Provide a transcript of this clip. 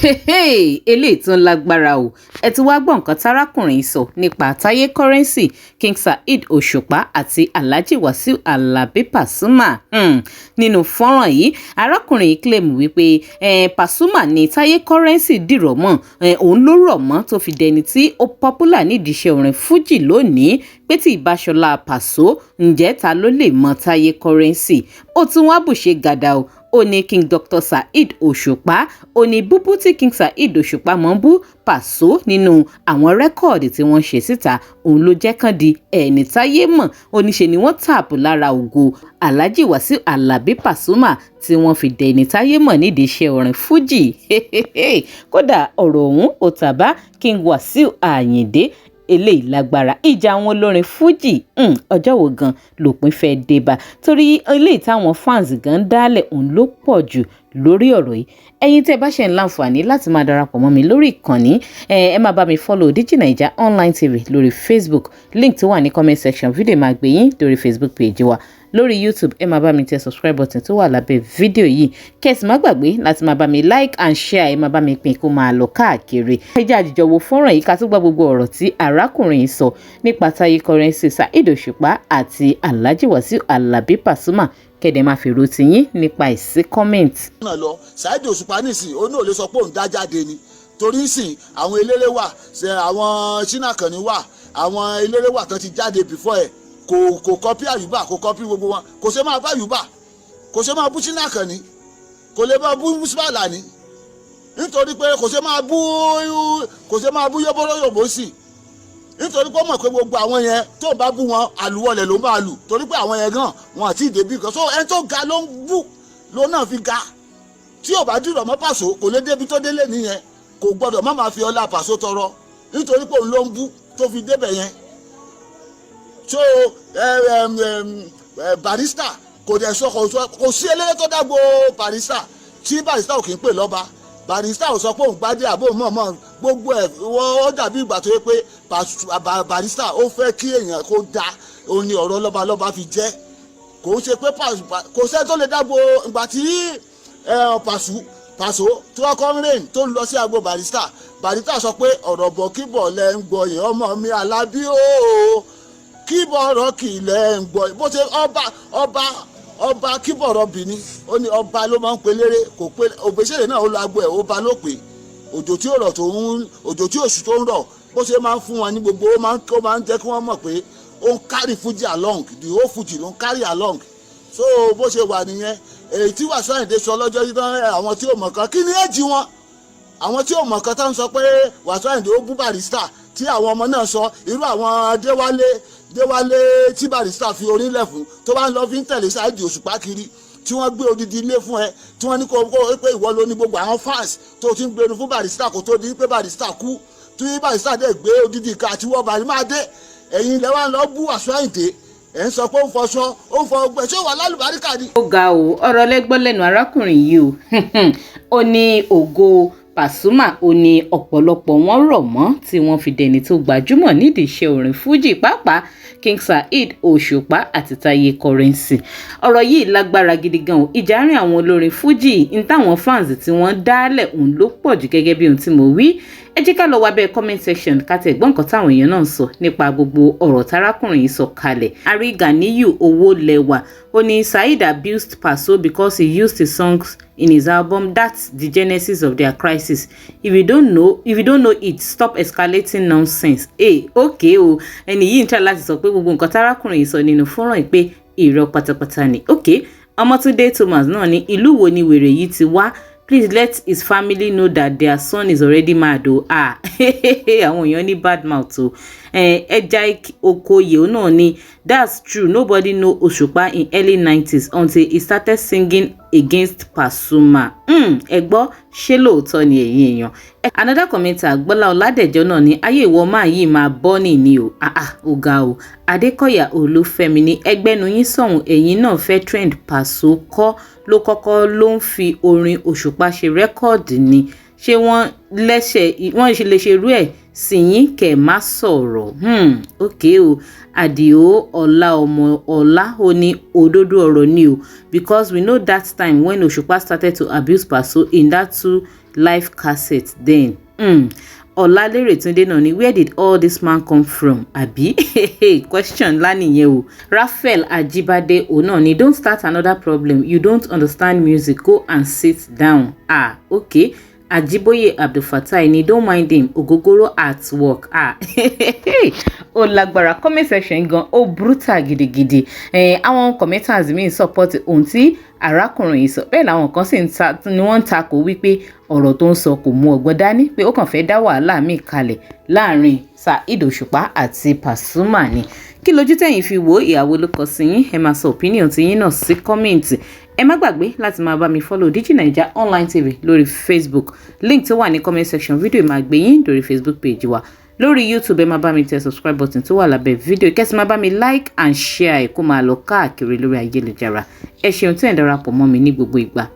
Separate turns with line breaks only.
Eléyìí tún lágbára o. Ẹ ti wá gbọ́ nǹkan tárákùnrin sọ nípa Taye Currency, King Saheed Òṣùpá àti Alhaji Wasiu Alabi Pasuma. Nínú fọ́nrán yìí, arákùnrin yìí claim wípé Pasuma ní Taye Currency dìrọ̀ mọ́, òun ló rọ̀ mọ́ tó fi dẹni tí ó popular nídìí iṣẹ́ orin Fuji lónìí, pé tí ìbáṣọlá Paso, ǹjẹ́ ta ló lè mọ Taye Currency? Ó tún wá bùṣe gàdà o. Ó ní King Dr Saheed Òṣùpá, ó ní búbú tí King Saheed Òṣùpá mọ̀ ń bú Paso nínú àwọn record tí wọ́n ṣe síta, òun ló jẹ́ kán di ẹni táyé mọ̀. Ó ní ṣe ni wọ́n tap lára ògo Alhaji Wasiu Alabi Pasuma tí wọ́n fi dẹni táyé mọ̀ nídìí iṣẹ́ orin Fuji. Kódà, ọ̀rọ̀ ọ̀hún ò tàbá King Wasiu Ayinde. Eléyìí lágbára. Ìjà àwọn olórin Fuji, ọjọ́ wo gan lòpin fẹ́ dé bá? Torí eléyìí táwọn fans gan ń dálẹ̀, òun ló pọ̀ jù lórí ọ̀rọ̀ yìí. Ẹ̀yin tẹ́ ẹ bá ṣe ń láǹfààní láti máa darapọ̀ mọ́ mi lórí ìkànnì, ẹ máa bá mi follow Digi Naija Online TV lórí Facebook. Link tó wà ní comment section fídíò máa gbé yín lórí Facebook page wa. Lórí YouTube, ẹ máa bá mi tẹ subscribe button tó wà lábẹ́ fídíò yìí. Kẹ́sì má gbàgbé láti máa bá mi like and share. Ẹ máa bá mi pín kó máa lọ káàkiri. Ẹ jẹ́ àjíjọ wo fọ́nrán yìí, ká tún gbọ́ gbogbo ọ̀rọ̀ tí arákùnrin yìí sọ nípa Taye Currency, Saheed Òṣùpá àti Alhaji Wasiu Alabi Pasuma. Kẹ́dẹ̀ máa fèrò tiyín nípa ìsí comment.
Náà lọ Saheed Òṣùpá nísìn, ó ní ò lè sọ pé òun dá jáde ni, torí sìn àwọn eléré wà, ṣe àwọn Ṣínà wà, àwọn eléré wà tó ti jáde before ẹ̀. Kò copy Àyùbá, kò copy gbogbo wọn. Kò ṣe máa bá Àyùbá, kò ṣe máa bú Ṣínà Kànní, kò lè bá bú Musbala ní, nítorí pé kò ṣe máa bú yóbóró yòbó sí, nítorí pé ó mọ̀ pé gbogbo àwọn yẹn, tó bá bú wọn, àlùwọlẹ̀ ló máa lù, torí pé àwọn yẹn gan wọn àti ìdèbí kan. So ẹni tó ga ló ń bú, ló náà fi ga. Tí ò bá dìrọ̀ mọ́ Pàṣọ, kò lè débi tó délé nìyẹn. Kò gbọ́dọ̀ má máa fi ọlá Pàṣọ tọrọ, nítorí pé òun ló ń bú tó fi débẹ̀ yẹn. So Barrister kò dẹ̀ sọ, kò sí eléré tó dágbo Barrister tí Barrister ò kì í pè lọ́ba. Barrister ò sọ pé òun gbádé àbó mọ̀ọ́mọ̀. Gbogbo ẹ̀ ó dàbí ìgbà tó yẹ pé Barrister ó fẹ́ kí èèyàn kó da òun ni ọ̀rọ̀ lọ́balọ́ba fi jẹ́. Kò ń ṣe pé kò sẹ́ni tó lè dágbo. Ìgbà tí Pàṣọ tí wọ́n kọ́ ń rìn tó ń lọ sí agbo Barrister, Barrister sọ pé ọ̀rọ̀ bọ̀ kíbọ̀ lẹ́ ń gbọ́ yẹn, ọmọ mi Alábí ooo, kíbọ̀rọ̀ kì í lẹ́ ń gbọ́. Bó ṣe ọba kíbọ̀rọ̀ bì ní, ó ní ọba ló máa ń pe léré. Kò pé Òbèṣèré náà, ó lọ agbo ẹ̀, ọba ló pè. Òjò tí ò rọ̀ tó ń òjò tí òṣù tó ń rọ̀, bó ṣe máa ń fún wọn ní gbogbo, ó máa ń jẹ́ kí wọ́n mọ̀ pé ó ń carry Fuji along, the whole Fuji ló ń carry along. So bó ṣe wà nìyẹn. Èyí tí Wàsíù Àyìndé sọ lọ́jọ́ yìí tán, àwọn tí ò mọ̀ kan, kí ni èjì wọn? Àwọn tí ò mọ̀ kan tó ń sọ pé Wàsíù Àyìndé ó bú Barrister, tí àwọn ọmọ náà sọ irú àwọn Déwálé tí Barrister fi orílẹ̀ fún, tó bá ń lọ fi ń tẹ̀lé Saheed Òṣùpá kiri, tí wọ́n gbé odidi ilé fún ẹ, tí wọ́n ní kó pé ìwọ ló ní gbogbo àwọn fans tó ti ń gbénu fún Barrister kó tó di pé Barrister kú, tí Barrister dẹ̀ gbé odidi ká àti wọ́n bàrí máa dé. Ẹ̀yin ilẹ̀ wa ń lọ bú Wàsíù Àyìndé, ẹ̀ ń sọ pé ó ń fọṣọ, ó ń fọ ọgbẹ́. Ṣé wà lálùbáríkà ni?
Ó ga o. Ọ̀rọ̀ lẹ́gbọ́n lẹ́nu arákùnrin yìí o. Ó ní ògo Pasuma, ó ní ọ̀pọ̀lọpọ̀ wọn rọ̀ mọ́ tí wọ́n fi dẹni tó gbajúmọ̀ nídìí iṣẹ́ orin Fuji, pàápàá King Saheed Òṣùpá àti Taye Currency. Ọ̀rọ̀ yìí lágbára gidi gan o. Ìjà àárín àwọn olórin Fuji ń táwọn fans tí wọ́n dálẹ̀, òun ló pọ̀ jù. Gẹ́gẹ́ bí ohun tí mo wí, ẹ jẹ́ ká lọ wá bẹ́ẹ̀ comment section, ká tẹ̀ gbọ́ nǹkan táwọn èèyàn náà ń sọ nípa gbogbo ọ̀rọ̀ tárákùnrin yìí sọ kalẹ̀. Ari Ganiyu Owó Lẹ́wà, ó ní Saheed abused Paso because he used his songs in his album. That's the genesis of their crisis. If you don't know it, stop escalating nonsense. Hey, okay o. Ẹni yìí ń try láti sọ pé gbogbo nǹkan tárákùnrin yìí sọ nínú fọ́nrán yìí, pé irọ́ pátápátá ni. Okay, Ọmọtúndé Thomas náà ní, ìlú wo ni wèrè yìí ti wá? Please let his family know that their son is already mad o. Ah, àwọn èèyàn ní bad mouth o. Ẹja Okoye náà ní, that's true, nobody know Òṣùpá in early 90s until he started singing against Pasuma. Ẹ gbọ́, ṣé lóòótọ́ ni, ẹ̀yin èèyàn? Another commenter, Gbọ́lá Ọládẹ̀jọ́ náà ní, ayé ìwọ máa yìí máa bọ́ nì ní o. Ah ah, ó ga o. Adékọ̀yà Olúfẹ́mi ní, ẹgbẹ́nu yín sọ̀hún, ẹ̀yin náà fẹ́ trend. Paso kọ́ ló kọ́kọ́ ló ń fi orin Òṣùpá ṣe record ni? Ṣé wọ́n lẹ́sẹ̀ wọ́n lè ṣerú ẹ̀ sí yín kẹ̀ má sọ̀rọ̀? Ok o. Àdìo Ọlá Ọmọ Ọlá, ó ní òdodo ọ̀rọ̀ ni o, because we know that time when Òṣùpá started to abuse Paso in that two Live cassette then. Ọ̀làlérè Túndé náà ni, "Where did all this man come from?" Àbí question ńlá nìyẹn o. Raphael Ajibade, òun náà ni, "Don't start another problem. You don't understand music. Go and sit down." Ah, okay. Ajiboye Abdulfatai ni, "Don't mind him, ogogoro at work." Ah, ó lágbára. Comment section gan, ó brutal gidigidi. Àwọn commenters mi support ohun tí arákùnrin yìí sọ, bẹ́ẹ̀ làwọn kan sì ń ta ni wọ́n ń takò wípé ọ̀rọ̀ tó ń sọ kò mú ọgbọ́n dání, pé ó kàn fẹ́ dá wàhálà míì kalẹ̀ láàrin Saheed Òṣùpá àti Pasuma ni. Kí lójú tẹ̀yìn fi wò? Ìyàwó ló kọ sí yín. Ẹ máa sọ opinion ti yín náà sí comment. Ẹ má gbàgbé láti máa bá mi follow Digi Naija Online TV lórí Facebook. Link tó wà ní comment section fídíò máa gbé yín lórí Facebook page wa. Lórí YouTube, ẹ máa bá mi tẹ subscribe button tó wà lábẹ́ fídíò, kẹ́sì máa bá mi like and share ẹ̀ kó máa lọ káàkiri lórí ayélujára. Ẹ ṣeun tí ẹ̀ ń darapọ̀ mọ́ mi ní gbogbo ìgbà.